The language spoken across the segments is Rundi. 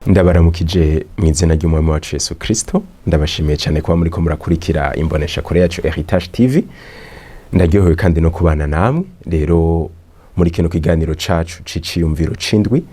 Ndabaramukije mu izina ry'Umwami wacu Yesu Kristo. Ndabashimiye cyane kuba muriko murakurikira imbonesha kure yacu Heritage TV. Ndaryohewe kandi no kubana namwe rero muri kino kiganiro cacu c'iciyumviro c'indwi.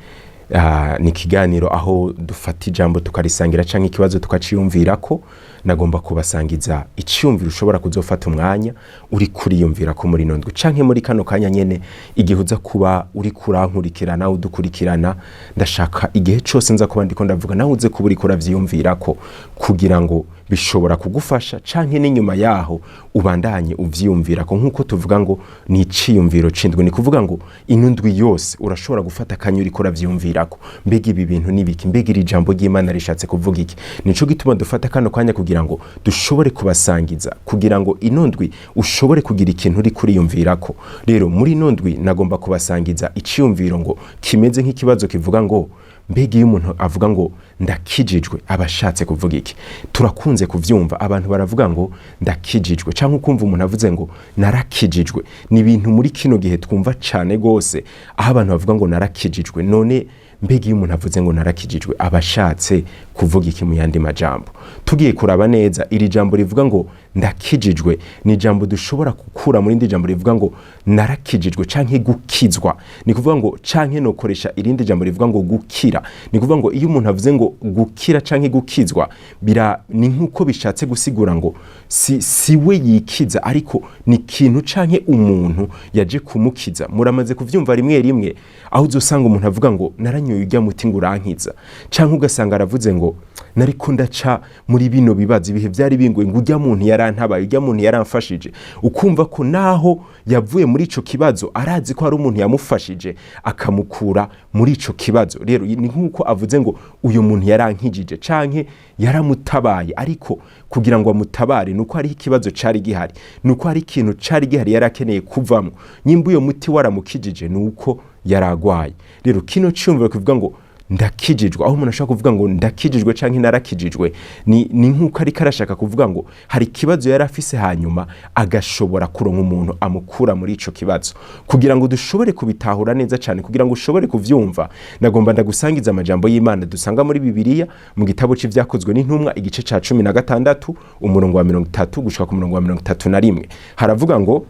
Ni ikiganiro aho dufata ijambo tukarisangira canke ikibazo tukaciyumvirako. Nagomba kubasangiza iciyumviro ushobora kuzofata umwanya uri kuriyumvira ko muri ino ndwi canke muri kano kanya nyene, igihe uza kuba uri kurankurikirana, udukurikirana. Ndashaka igihe cose nza kuba ndiko ndavuga, nawe uze kuba uriko uravyiyumvirako, kugira ngo bishobora kugufasha, canke n'inyuma yaho ubandanye uvyiyumvirako. Nk'uko tuvuga ngo ni iciyumviro c'indwi, ni kuvuga ngo ino ndwi yose urashobora gufata akanya uriko uravyiyumvirako: mbega ibi bintu ni biki? Mbega iri jambo ry'Imana rishatse kuvuga iki? Nico gituma dufata kano kanya kugira ngo dushobore kubasangiza, kugira ngo ino ndwi ushobore kugira ikintu uri kuriyumvirako. Rero muri ino ndwi nagomba kubasangiza iciyumviro ngo kimeze nk'ikibazo kivuga ngo: mbega iyo umuntu avuga ngo "ndakijijwe", aba ashatse kuvuga iki? Turakunze kuvyumva, abantu baravuga ngo "ndakijijwe", canke ukumva umuntu avuze ngo "narakijijwe". Ni ibintu muri kino gihe twumva cane gose, aho abantu bavuga ngo "narakijijwe". None mbega iyo umuntu avuze ngo "narakijijwe", aba ashatse kuvuga iki? Mu yandi majambo, tugiye kuraba neza, iri jambo rivuga ngo "ndakijijwe" ni ijambo dushobora gukura muri indi jambo rivuga ngo "narakijijwe" canke "gukizwa". Ni kuvuga ngo, canke nokoresha irindi jambo rivuga ngo "gukira". Ni kuvuga ngo iyo umuntu avuze ngo "gukira" canke "gukizwa", bira ni nk'uko bishatse gusigura ngo si we yikiza, ariko ni ikintu canke umuntu yaje kumukiza. Muramaze kuvyumva rimwe rimwe, aho uzosanga umuntu avuga ngo "naranyoye urya muti ngo urankiza", canke ugasanga aravuze ngo "nariko ndaca muri bino bibazo, ibihe byari bingoye, ngo urya muntu yarantabaye, urya muntu yaramfashije". Ukumva ko naho yavuye muri ico kibazo, arazi ko hari umuntu yamufashije akamukura muri ico kibazo. Rero ni nk'uko avuze ngo uyu muntu yarankijije canke yaramutabaye, ariko kugira ngo amutabare nuko hariho ikibazo cari gihari, nuko hari ikintu cari gihari yari akeneye kuvamo. Nyimba uyo muti waramukijije, nuko yaragwaye. Rero kino ciyumviro kivuga ngo "ndakijijwe", aho umuntu ashobora kuvuga ngo "ndakijijwe" canke "narakijijwe", ni nk'uko ariko arashaka kuvuga ngo hari ikibazo yari afise, hanyuma agashobora kuronka umuntu amukura muri ico kibazo. Kugira ngo dushobore kubitahura neza cyane, kugira ngo ushobore kuvyumva, nagomba ndagusangiza amajambo y'Imana dusanga muri Bibiliya, mu gitabo c'Ivyakozwe n'Intumwa, igice ca 16, umurongo wa 30 gushika ku murongo wa 31. Haravuga ngo: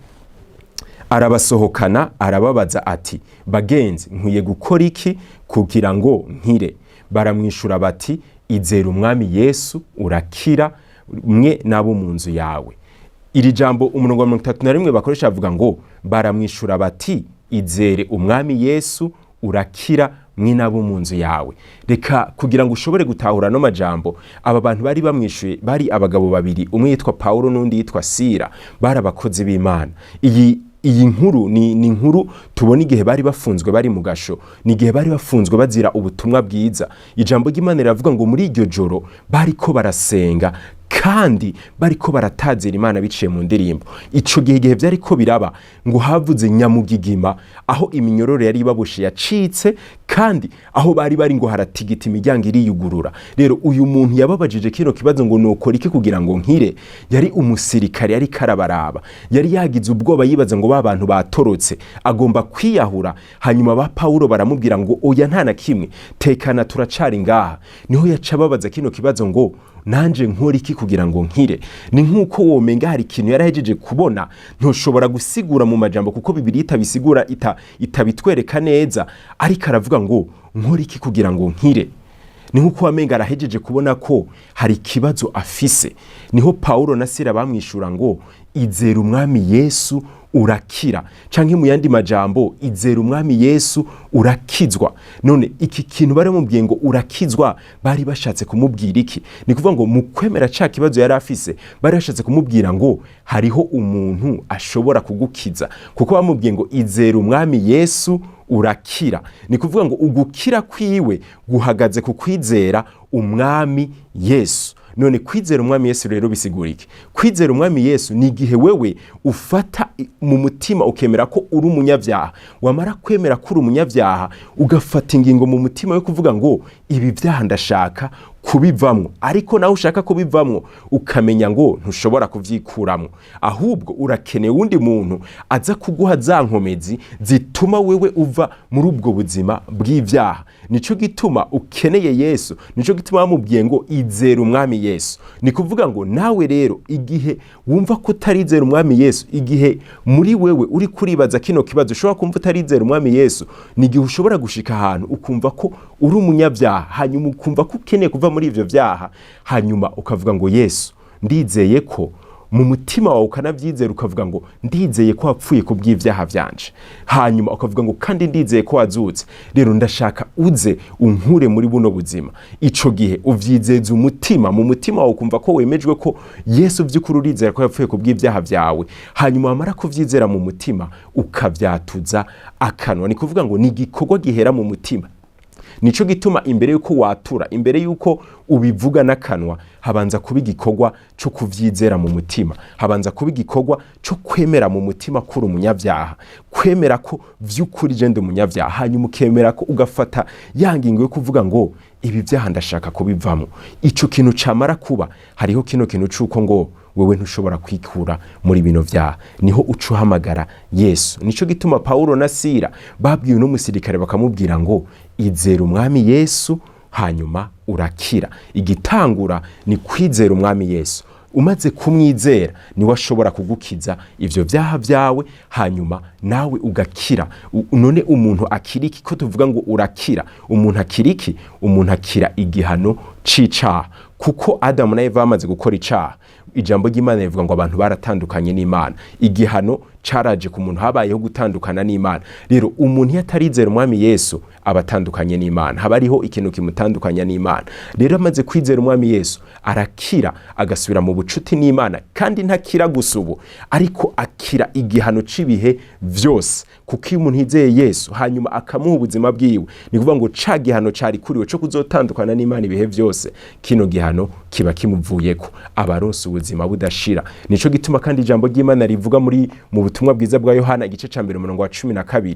"Arabasohokana, arababaza ati: 'Bagenzi, nkwiye gukora iki kugira ngo nkire?' Baramwishura bati: 'Izera Umwami Yesu, urakira, mwe n'abo mu nzu yawe.'" Iri jambo, umurongo wa 31 bakoresha, bavuga ngo: "Baramwishura bati: 'Izere Umwami Yesu, urakira, mwe n'abo mu nzu yawe.'" Reka kugira ngo ushobore gutahura no majambo, aba bantu bari bamwishuye bari abagabo babiri, umwe yitwa Paulo n'undi yitwa Sira, bari abakozi b'Imana. Iyi nkuru ni inkuru tubona igihe bari bafunzwe, bari mu gasho, ni igihe bari bafunzwe bazira ubutumwa bwiza. Ijambo ry'Imana riravuga ngo muri iryo joro bariko barasenga kandi bariko baratazira Imana biciye mu ndirimbo. Ico gihe, igihe vyariko biraba, ngo havuze nyamugigima, aho iminyororo yari ibaboshe yacitse, kandi aho bari bari ngo haratigita, imiryango iriyugurura. Rero uyu muntu yababajije kino kibazo ngo "nokora iki kugira ngo nkire", yari umusirikare, yari karabaraba, yari yagize ubwoba, yibaza ngo ba bantu batorotse, agomba kwiyahura. Hanyuma ba Paulo baramubwira ngo "oya, nta na kimwe, tekana, turacari ngaha". Niho yaca ababaza kino kibazo ngo "nanje nkora iki kugira ngo nkire?" Ni nk'uko womenga hari ikintu yarahejeje kubona, ntushobora gusigura mu majambo kuko Bibiliya itabisigura, itabitwereka neza, ariko aravuga ngo "nkora iki kugira ngo nkire?" Ni nk'uko wamenga arahejeje kubona ko hari ikibazo afise. Niho Paulo na Sira bamwishura ngo "izera Umwami Yesu, urakira", canke mu yandi majambo, "izera Umwami Yesu, urakizwa". None iki kintu bari bamubwiye ngo "urakizwa", bari bashatse kumubwira iki? Ni kuvuga ngo mu kwemera ca kibazo yari afise, bari bashatse kumubwira ngo hariho umuntu ashobora kugukiza, kuko bamubwiye ngo "izera Umwami Yesu, urakira". Ni kuvuga ngo ugukira kwiwe guhagaze ku kwizera Umwami Yesu. None kwizera Umwami Yesu rero bisigura iki? Kwizera Umwami Yesu ni igihe wewe ufata mu mutima ukemera ko uri umunyabyaha. Wamara kwemera ko uri umunyabyaha, ugafata ingingo mu mutima yo kuvuga ngo ibi byaha ndashaka. Kubivamwo, ariko nawe ushaka kubivamwo, ukamenya ngo ntushobora kuvyikuramwo, ahubwo urakeneye uwundi muntu aza kuguha za nkomezi zituma wewe uva muri ubwo buzima bw'ivyaha. Nico gituma ukeneye Yesu, nico gituma bamubwiye ngo izere Umwami Yesu. Ni kuvuga ngo nawe rero, igihe wumva ko utarizera Umwami Yesu, igihe muri wewe uri kuribaza kino kibazo, ushobora kumva utarizera Umwami Yesu, ni igihe ushobora gushika ahantu ukumva ko uri umunyabyaha, hanyuma ukumva ko ukeneye kuva muri ivyo vyaha, hanyuma ukavuga ngo: "Yesu, ndizeye ko", mu mutima wawe ukanabyizera, ukavuga ngo: "Ndizeye ko wapfuye ku bw'ibyaha byanje", hanyuma ukavuga ngo: "Kandi ndizeye ko wazutse, rero ndashaka uze unkure muri buno buzima." Ico gihe uvyizeza umutima, mu mutima wawe ukumva ko wemejwe ko Yesu vy'ukuri urizera ko yapfuye ku bw'ibyaha byawe. Hanyuma wamara kuvyizera mu mutima, ukavyatuza akanwa. Ni kuvuga ngo ni igikorwa gihera mu mutima. Nico gituma imbere yuko watura, imbere yuko ubivuga n'akanwa, habanza kuba igikorwa cyo kuvyizera mu mutima, habanza kuba igikorwa cyo kwemera mu mutima ko uri umunyabyaha, kwemera ko vy'ukuri je ndi umunyabyaha, hanyuma ukemera ko ugafata ya ngingo yo kuvuga ngo: "Ibi byaha ndashaka kubivamo." Ico kintu camara kuba, hariho kino kintu c'uko ngo wewe ntushobora kwikura muri bino vyaha, niho uca uhamagara Yesu. Nico gituma Paulo na Sira babwiwe n'umusirikare, bakamubwira ngo: "Izera Umwami Yesu, hanyuma urakira." Igitangura ni kwizera Umwami Yesu. Umaze kumwizera, niwe ashobora kugukiza ivyo vyaha vyawe, hanyuma nawe ugakira. None umuntu akira iki, ko tuvuga ngo urakira? Umuntu akira iki? Umuntu akira igihano c'icaha, kuko Adamu na Eva bamaze gukora icaha, ijambo ry'Imana rivuga ngo abantu baratandukanye n'Imana. Igihano caraje ku muntu, habayeho gutandukana n'Imana. Rero umuntu iyo atarizera Umwami Yesu, aba atandukanye n'Imana, haba hariho ikintu kimutandukanya n'Imana. Rero amaze kwizera Umwami Yesu, arakira, agasubira mu bucuti n'Imana. Kandi ntakira gusa ubu, ariko akira igihano c'ibihe vyose, kuko iyo umuntu yizeye Yesu hanyuma akamuha ubuzima bwiwe, ni kuvuga ngo ca gihano cari kuriwe co kuzotandukana n'Imana ibihe vyose, kino gihano kiba kimuvuyeko, aba aronse ubuzima budashira. Nico gituma kandi ijambo ry'Imana rivuga mu Butumwa Bwiza bwa Yohana, igice ca 1, umurongo wa 12,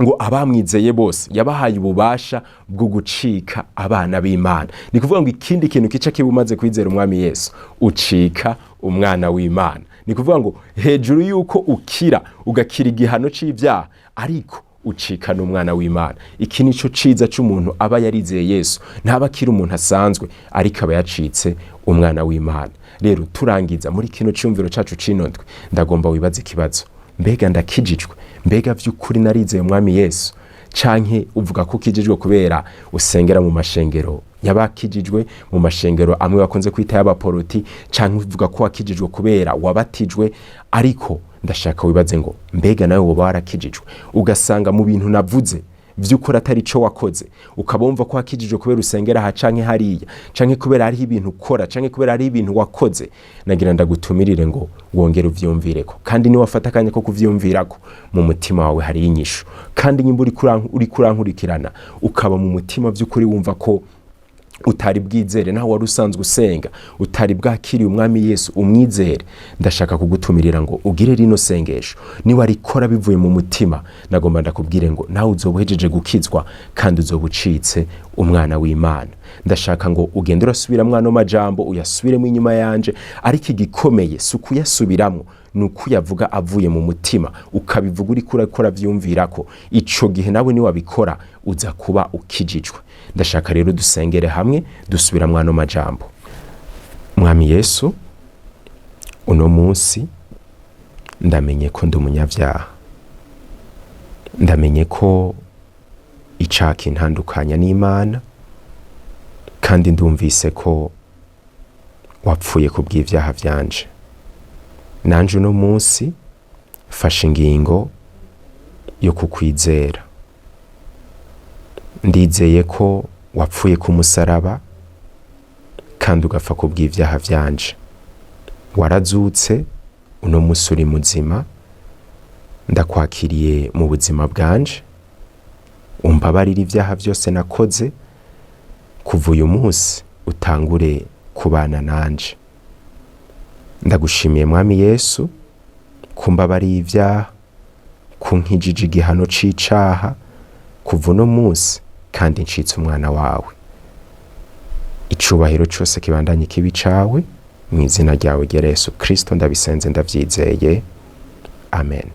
ngo abamwizeye bose yabahaye ububasha bwo gucika abana b'Imana. Ni kuvuga ngo ikindi kintu kica kiba, umaze kwizera Umwami Yesu, ucika umwana w'Imana. Ni kuvuga ngo hejuru y'uko ukira, ugakira igihano c'ivyaha, ariko ucika n'umwana w'Imana. Iki nico ciza c'umuntu aba yarizeye Yesu: ntaba akiri umuntu asanzwe, ariko aba yacitse umwana w'Imana. Rero turangiza muri kino cyumviro cacu cino ndwi, ndagomba wibaze ikibazo: mbega ndakijijwe? Mbega vy'ukuri narizeye Umwami Yesu? Canke uvuga ko ukijijwe kubera usengera mu mashengero y'abakijijwe, mu mashengero amwe bakunze kwita y'abaporoti, canke uvuga ko wakijijwe kubera wabatijwe? Ariko ndashaka wibaze ngo: mbega nawe woba warakijijwe? Ugasanga mu bintu navuze vy'ukuri atari ico wakoze, ukaba wumva ko wakijijwe kubera usengera aha canke hariya, canke kubera hariho ibintu ukora, canke kubera hariho ibintu wakoze, nagira ndagutumirire ngo wongere uvyumvireko. Kandi niwafata akanya ko kuvyumvirako, mu mutima wawe hariyo inyishu. Kandi nyimba uriko urankurikirana, ukaba mu mutima vy'ukuri wumva ko utari bwizere, naho wari usanzwe usenga, utari bwakiriye Umwami Yesu umwizere, ndashaka kugutumirira ngo ugire rino sengesho. Niba rikora bivuye mu mutima, nagomba ndakubwire ngo nawe uzoba uhejeje gukizwa, kandi uzoba ucitse umwana w'Imana. Ndashaka ngo ugende urasubiramwo ano majambo, uyasubiremo inyuma yanje. Ariko igikomeye si ukuyasubiramwo, ni ukuyavuga avuye mu mutima, ukabivuga uriko urakora vyumvirako. Ico gihe nawe niwabikora, uza kuba ukijijwe. Ndashaka rero dusengere hamwe, dusubiramwo ano majambo. Mwami Yesu, uno munsi ndamenye ko ndi umunyabyaha, ndamenye ko icaha kintandukanya n'Imana, kandi ndumvise ko wapfuye ku bw'ivyaha vyanje. Nanje uno munsi fashe ingingo yo kukwizera. Ndizeye ko wapfuye ku musaraba kandi ugapfa ku bw'ivyaha vyanje. Warazutse, uno munsi uri muzima. Ndakwakiriye mu buzima bwanje, umbabarire ibyaha byose nakoze. Kuva uyu munsi utangure kubana nanje. Ndagushimiye, Mwami Yesu, kumbabariye ibyaha, kunkijije igihano c'icaha. Kuva uno munsi kandi ncitse umwana wawe. Icubahiro cyose kibandanye kibi cawe, mu izina ryawe ryera Yesu Kristo ndabisenze ndavyizeye, amen.